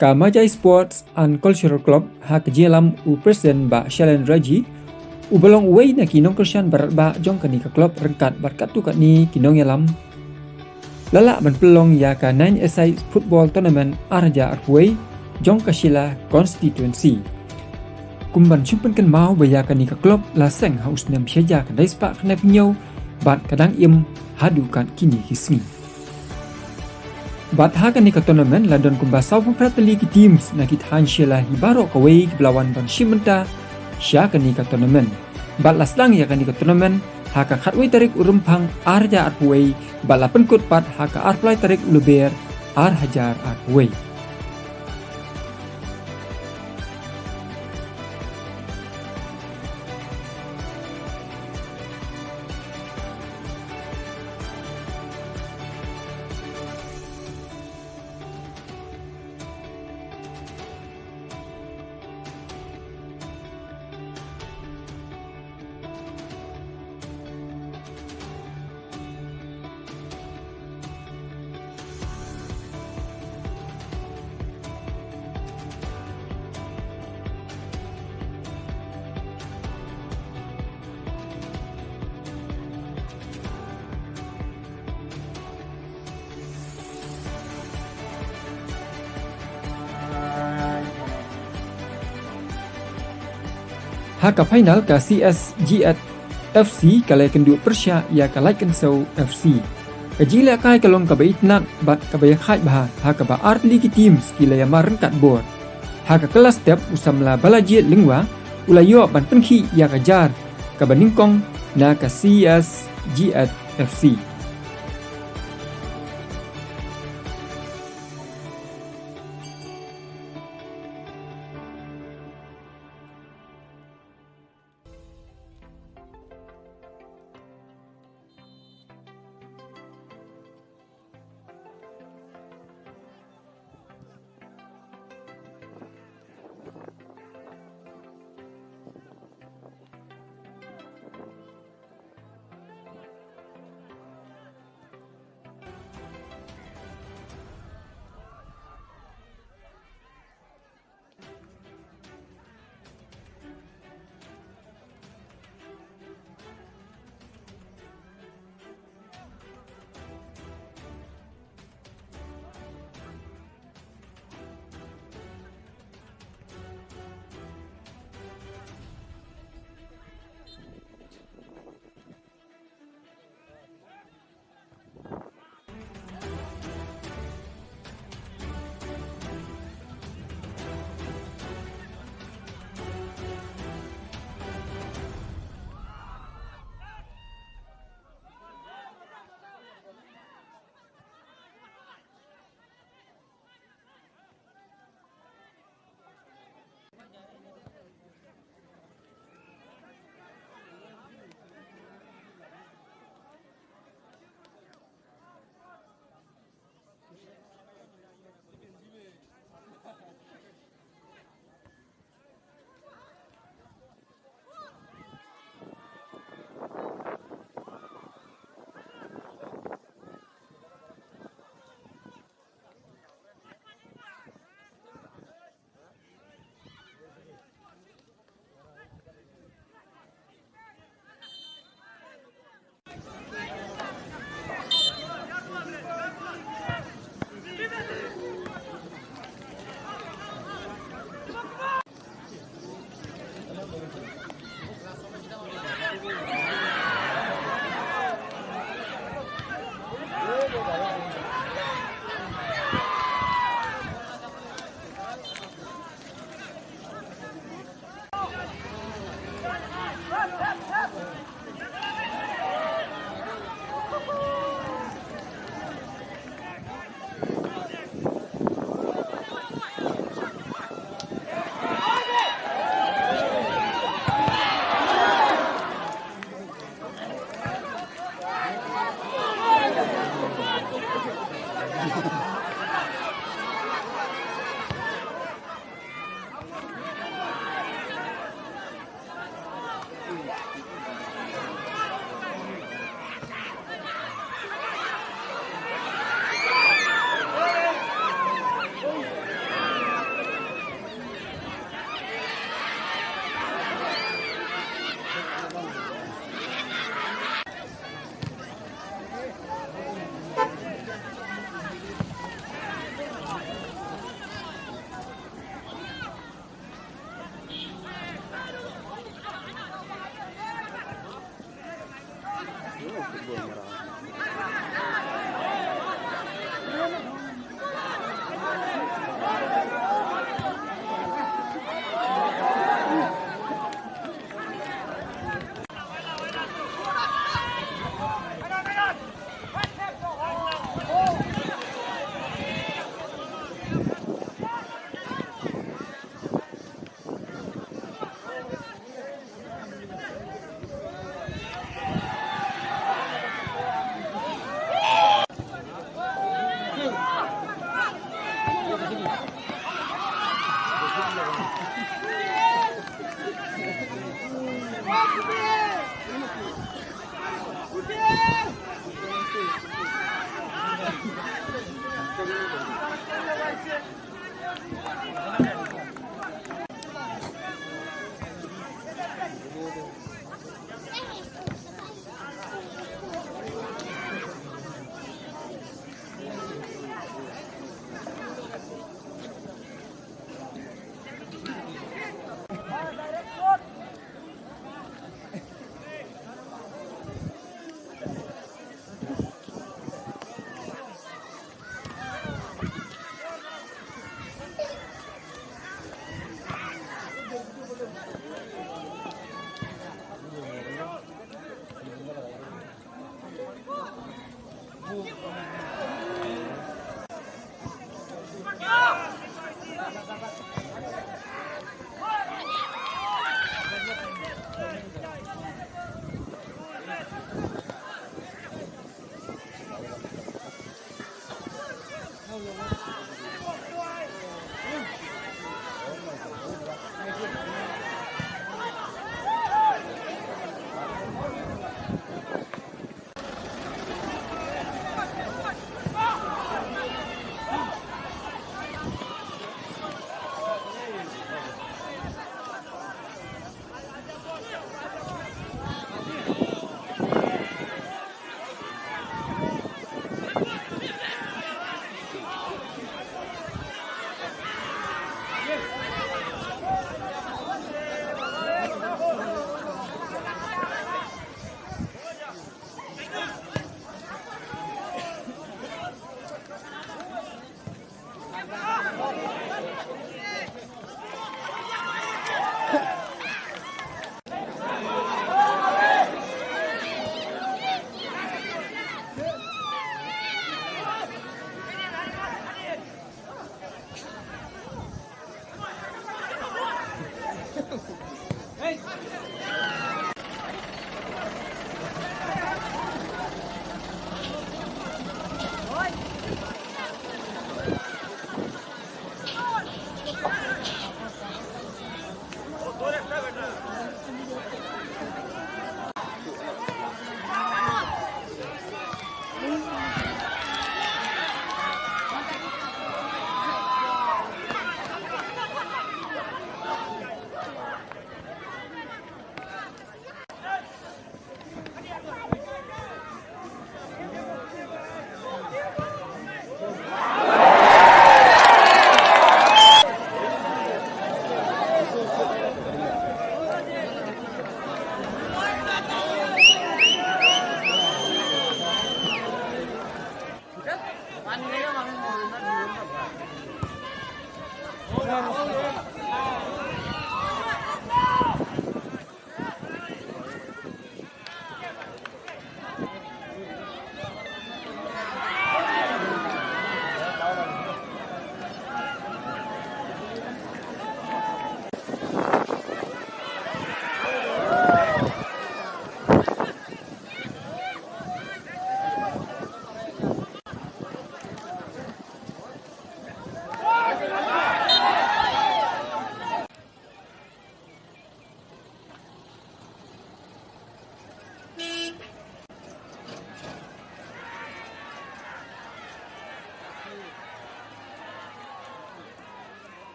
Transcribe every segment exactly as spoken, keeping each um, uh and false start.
Ka Majai Sports and Cultural Club ha ka jingïalam u President Bah Shailen Raji, uba long uwei na ki nongkyrshan barat bah jong kane ka club ryngkat bad katto katne ki nongïalam, la lah ban pynlong ïa ka nine-a-side football tournament ar hajar arphew wei jong ka Shella constituency. Kum ban shu pynkynmaw ba ïa kane ka club la seng ha u snem shi hajar khyndai spah khyndai phew hynñiew bad ka dang im haduh kat kine ki sngi. Bad ha kane ka tournament la don kumba sawphew phra tylli ki teams na ki thaiñ Shella hi baroh kawei kiba la wan ban shim bynta sha kane ka tournament. Bad la sdang ïa kane ka tournament ha ka khatwei tarik u Rymphang ar hajar arphew wei bad la pynkut pat ha ka arphew lai tarik u Lber ar hajar arphew wei. Ha ka final ka C S G H F C ka la ïakynduh pyrshah ïa ka Laitkynsew F C. Ka jinglehkai ka long kaba itynnad bad kaba ïakhaid bha ha kaba ar tylli ki teams ki la ïamar ryngkat bor. Ha ka kylla step u samla Balajied Lyngwa u la ïoh ban pynkhih ïa ka jar kaba nyngkong na ka C S G H F C.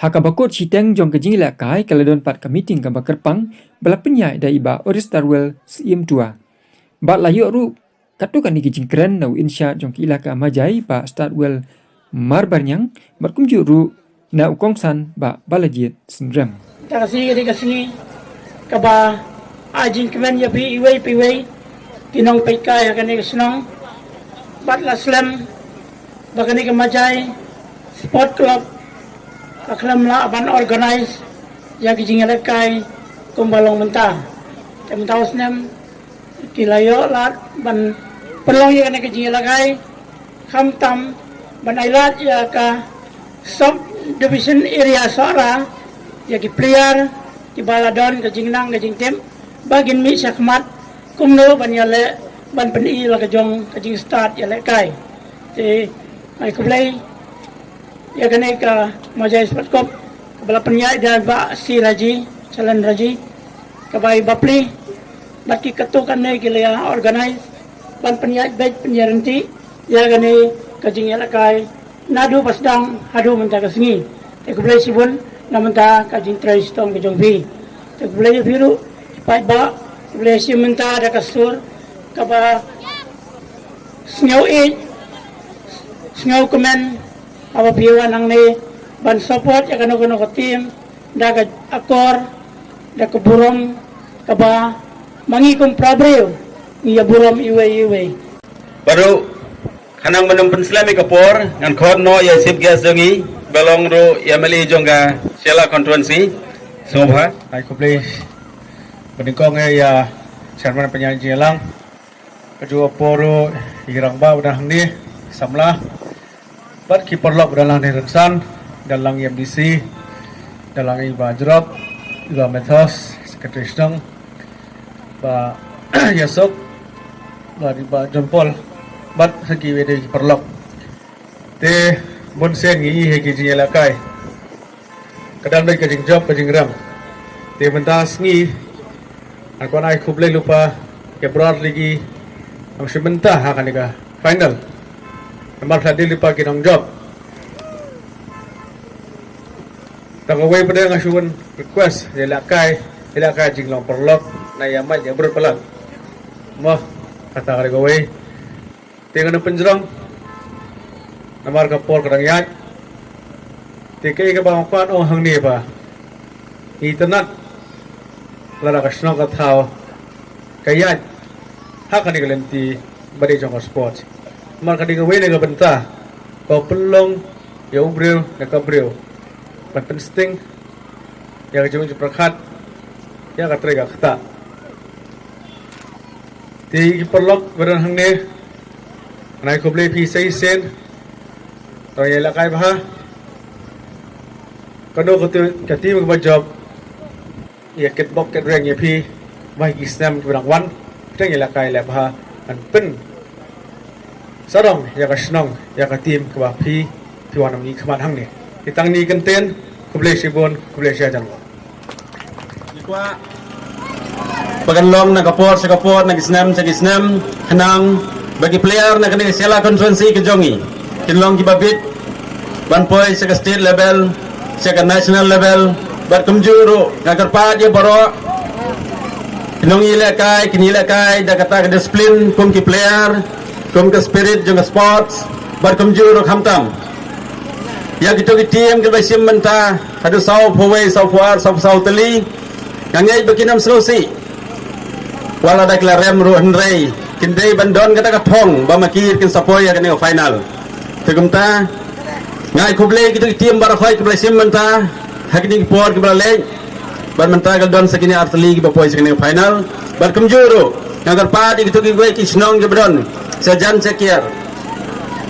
Ha kaba kut shiteng jong ka jingïalehkai ka la don pat ka meeting kaba kyrpang ba la pynïaid da i Bah Oris Starwell Syiem Tua. Bad la ïoh ruh katto katne ki jingkren na u in charge jong ka ilaka Majai Bah Starwell Marbarniang bad kumjuh ruh na u kongsan Bah Balajied Synrem. Ta ka sngi ka dei ka sngi kaba ai jingkmen ïa phi iwei pa iwei ki nongpeitkai ha kane ka shnong. Bad la slem ba kane ka Majai Sport Club ka khlem lah ban organize ïa ki jingïalehkai kumba long mynta. Te mynta u snem ki la ïoh lad ban pynlong ïa kane ka jingïalehkai khamtam ban ai lad ïa ka sub division area Sohra ïa ki player kiba la don ka jingnang ka jingtip ba kin mih shakhmat kumno ban ïaleh ban pyni la ka jong ka jingstad ïalehkai. Te ai khublei ïa kane ka Mawjai Sport Cup kaba la pynïaid da Bah C Raji, Challen Raji, kaba i bapli bad ki katto katne ki la organize ban pynïaid beit pynïaid ryntih ïa kane ka jingïalehkai naduh ba sdang haduh mynta ka sngi. Te khublei shibun na mynta ka jingtrei shitom ka jong phi. Te khublei ïa phi ruh ki paidbah, khublei shim mynta da ka sur kaba sngew ïeit, sngew kmen haba phi wan hangne ban support ïa kano kano ka team da ka akor, da ka burom kaba ma ngi kum para briew ngi ïa burom iwei iwei. Bad ruh khnang ban ym pynslem ïa ka por, ngan khot noh ïa chief guest jong ngi ba long ruh ïa M L A jong ka Shella constituency. Sngewbha. Ai khublei ba nyngkong ïa Chairman Pynïaid Jingïalang, ka juh ka por ruh ïa ki rangbah ba dang hangne, samla bad ki paralok ba dang lang ne rynsan, dang lang i M D C, dang lang i Bah Jrop, i Bah Methos, Secretary Shnong, Bah Ïasuk, bad i Bah John Paul bad sa kiwei de ki paralok. Te bun sien ngi ïohi ha ki jingïalehkai ka dang dei ka jingjop ka jingrem. Te mynta sngi nga kwah ai khublei lypa ïa baroh liki nong shim bynta ha kane ka final. Namar ka dei lypa ki nongjop. Tang kawei pat nga shu wan request ïalehkai, ïalehkai jinglong paralok, na ïa mait ïa brut palat. Mo, kata ka dei kawei. Te ngan pynjrong namar ka por ka dang ïaid. Te kaei kaba nga kwah ong hangne ba itynnad lada ka shnong ka thaw ka ïaid ha kane ka lynti ba dei jong ka sport. Namar ka dei kawei na ka bynta ka pynlong ïa u briew na ka briew ban pynsting ïa ka jingmut jingpyrkhat ïa ka trei ka ktah. Te ki paralok ba don hangne, ngan ai khublei phi sa shisien. To ïalehkai bha. Kano kano ka team kaba jop, ïa kitbok kitrwiang ïa phi ba ha ki snem kiba dang wan phi dang ïalehkai leh bha ban pynsarong ïa ka shnong, ïa ka team kaba phi, phi wan ym ngi khmat hangne. Te tang kine kyntien, khublei shibun, khublei shihajar nguh. Ngi kwah ba kan long na ka por sha ka por, na ki snem sha ki snem, khnang ba ki player na kane ka Shella constituency ka jong ngi kin long kiba bit ban poi sha ka state level, sha ka national level. Bad kumjuh ruh nga kyrpad ïa baroh ki nongïalehkai kin ïalehkai da kata ka discipline kum ki player, kum ka spirit jong ka sports. Bad kumjuh ruh khamtam ïa kito ki team kiba shim bynta haduh sawphew wei, sawphew ar, sawphew saw tylli, nga ngeit ba kin ym sngewsih wat la da ki la rem ruh, hynrei kin dei ban don kata ka thong ba ma ki kin sa poi ïa kane ka final. Te kumta nga ai khublei kito ki team baroh kiba la shim bynta ha kine ki por kiba la leit. Bad mynta ka la don sa kine ar tylli kiba poi sa kane ka final. Bad kumjuh ruh nga kyrpad ïa kito kiwei ki shnong kiba don sha jan sha kiar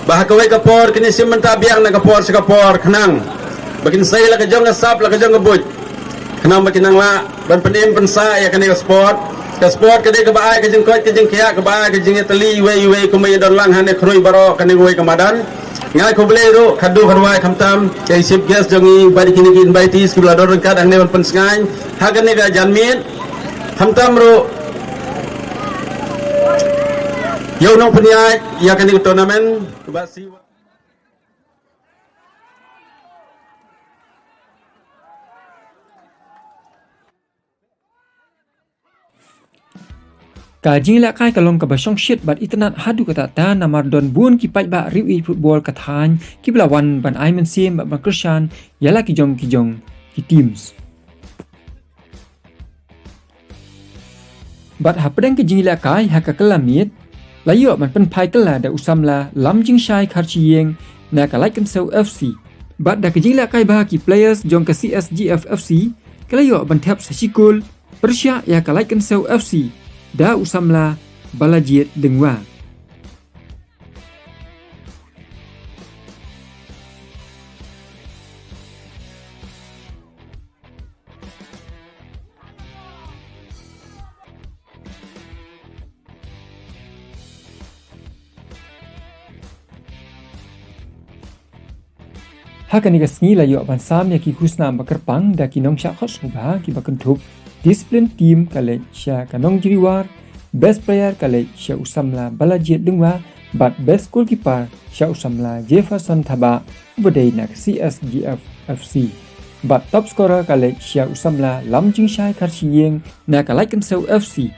ba ha kawei ka por kin ïa shim bynta biang na ka por sha ka por, khnang ba kin sei la ka jong ka sap la ka jong ka buit, khnang ba kin nang lah ban pynim pynsah ïa kane ka sport. Ka sport ka dei kaba ai ka jingkoit ka jingkhiah, kaba ai ka jingïatylli iwei iwei, kumba ïa don lang hangne khrui baroh kane kawei ka madan. Nga ai khublei ruh khadduh khadwai khamtam ïa i chief guest jong ngi bad ïa kine ki invitees kiba la don ryngkat hangne ban pynsngew ha kane ka janmiet. Khamtam ruh ïa u nongpynïaid ïa kane ka tournament, Bah C. Ka jingïalehkai ka long kaba shongshit bad itynnad haduh katta katta namar don bun ki paidbah riewieid football ka thaiñ kiba la wan ban ai mynsiem bad ban kyrshan ïa la ki jong ki jong ki teams. Bad hapdeng ka jingïalehkai ha ka kylla miet la ïoh ban pynphai kylla da u samla Lamjingshai Kharshiing na ka Laitkynshew F C. Bad da ka jingïalehkai bha ki players jong ka C S G F F C ki la ïoh ban thep sa shi kol pyrshah ïa ka Laitkynshew F C da u samla Balajied Lyngwa. Ha kane ka sngi la ïoh ban sam ïa ki khusnam ba kyrpang da ki nongshah khot sngewbha kiba kynthup: Discipline Team ka leit sha ka Nongjriwar, Best Player ka leit sha u samla Balajied Lyngwa, bad Best Goalkeeper sha u samla Jefferson Thabah uba dei na ka C S G F F C. Bad Top Scorer ka leit sha u samla Lamjingshai Kharshyieng na ka Laitkynshew F C.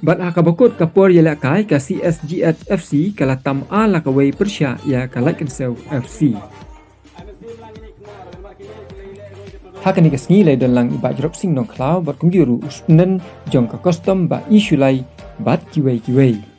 Bad ha kaba kut ka por ïalehkai, ka C S G H F C ka la tam ar la kawei pyrshah ïa ka Laitkynshew F C. Ha kane ka sngi la ïadon lang i Bah Jrop Sing Nongkhlaw bad kumjuh ruh u Superintendent jong ka Custom Bah I Shullai bad kiwei kiwei.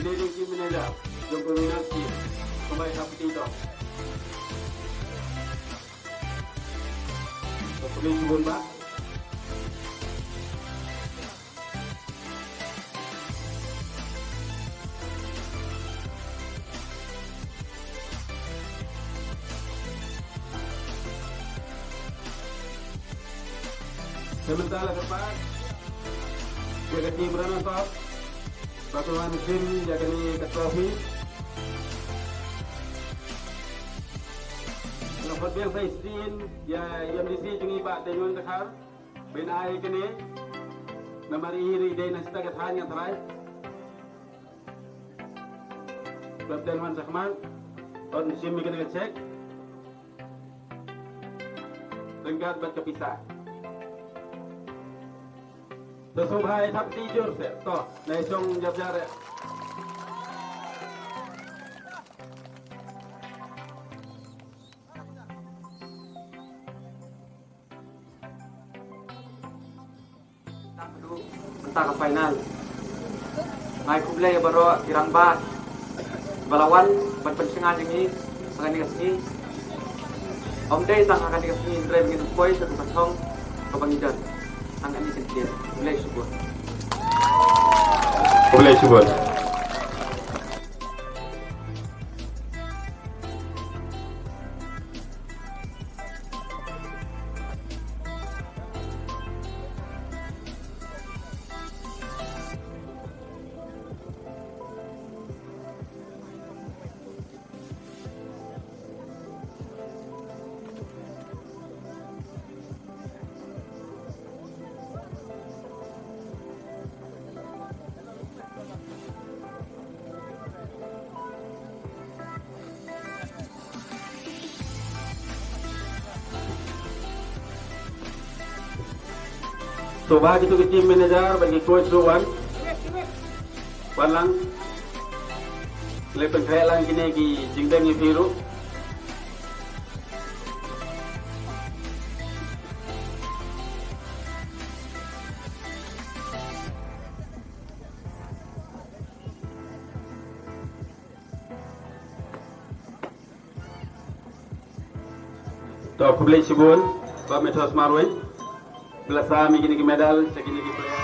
Kine ki manager jong ka Minakshi, ka bai ha phi to. Ka phi bun ba. Te mynta la ka pat ïa ka team runners up ba ka wan shim ïa kane ka trophy. Nga pat biang sa shisien ïa i M D C jong ngi Bah Deiñuan Dkhar ban ai kane namar i hi i dei na shisha ka thaiñ Nongthymmai. Captain wan shakhmat, to shim ïa kane ka cheque. Ryngkat bad ka pisa. To sngewbha ai thap kti jur seh. To, nai shong jar jar eh. Mynta ka final. Nga ai khublei ïa baroh ki rangbah ba la wan ban pynshngaiñ ïa ngi ha kane ka sngi. Ym dei tang ha kane ka sngi hynrei ba ngin poi sha ka thong kaba ngi don. Tang kane ka ktien. Khublei shibun. Khublei shibun. To ba kito ki team manager bad ki coach ruh wan. Wan lang. Leh pynkhreh lang kine ki jingdeng ïa phi ruh. To khublei shibun Bah Methos Marwein. Phi la sam ïa kine ki medal sha kine ki player.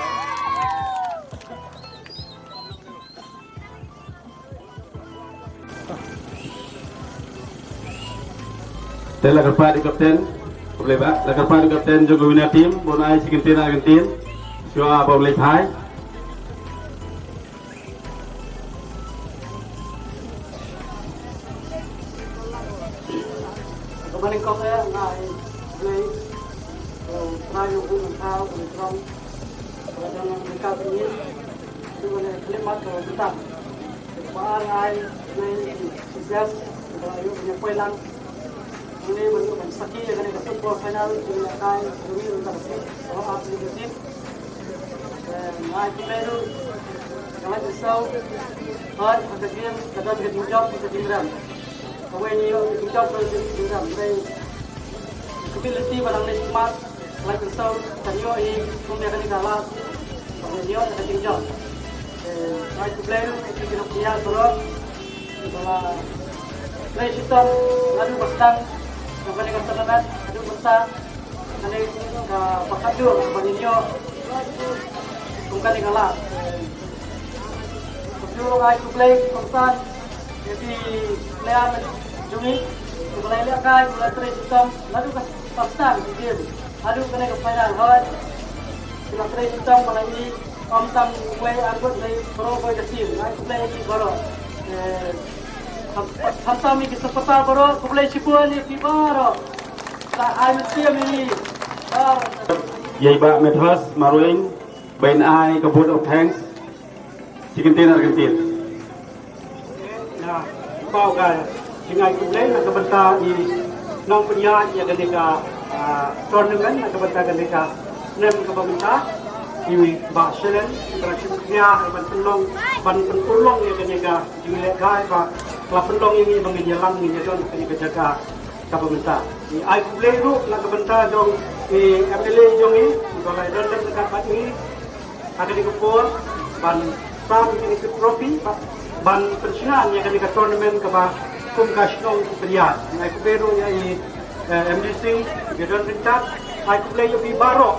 Te la kyrpad ïa u captain. Khublei Bah, la kyrpad ïa u captain jong ka winner team ban ai sha ki kyntien ar kyntien. Shuwa ba u leit phai. Kaba nyngkong eh nga ai khublei ïa u Trai Blei, ïa u Trai Blei, ïa u Trai Blei. Kaba nyngkong nga ai khublei ïa u Trai Blei. Kaba ar nga ai khublei ïa u Trai Blei, kaba ar nga ai khublei ïa u Trai Blei. Hangne ban, ban sakhi ïa kane ka football final, kane ka kai, kane ka kai, kane ka kai. Eh, nga ai khublei ruh ïa ka Lait Rinsaw. Hooid, ha ka game ka don ka jingjop, ka jingrem. Kawei ngi ïoh ka jingjop, ka jingrem. Hynrei ka ability ba nang leit khmat, Lait Rinsaw kan ïoh hi kum ïa kane ka lad. Ba ngi ïoh ïa ka jingjop. Eh, nga ai khublei ruh ïa ki nongpynïaid baroh. Ba la trei shitom naduh ba sdang ïa kane ka tournament, naduh ba sdang. Kane ka ba khatduh ba ngin ïoh kum kane ka lad. Kumjuh ruh nga ai khublei kongsan ïa ki player jong ngi kiba la ïalehkai, kiba la trei shitom naduh ka first time ki game haduh kane ka final. Hooid, ki la trei shitom ba la ïoh ym tang uwei ar ngut, hynrei baroh kawei ka team. Nga ai khublei ïa ki baroh. Eh, kham, khamtam ïa ki supporter baroh, khublei shibun ïa phi baroh. Ïa i Bah Methos Marwein ba in ai ka vote of thanks shi kyntien ar kyntien. Ïa, paw ka jingai khublei na ka bynta i nongpynïaid ïa kane ka, ah, tournament, na ka bynta kane ka snem kaba mynta, i Bah Shelen, i Bah Shelen Khia, ban pynlong, ban pynurlong ïa kane ka jinglehkai ba la pynlong ïa ngi ba ngin ïalam, ngin ïadon kane ka jaka kaba mynta. Ngi ai khublei ruh na ka bynta jong i M L A jong ngi, i ba la don lem dekat bad ngi ha kane ka por ban sam kine ki trophy, ba, ban pynshna ïa kane ka tournament kaba kum ka shnong ki pynïaid. Ngi ai khublei ruh ïa i, eh, M D C, i ba don ryngkat, ai khublei ïa phi baroh.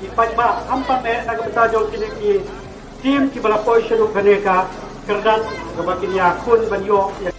I paidbah, khamtam eh na ka bynta jong kine ki team kiba la poi sha kane ka kyrdan kaba kin ïakhun ban ïoh ïa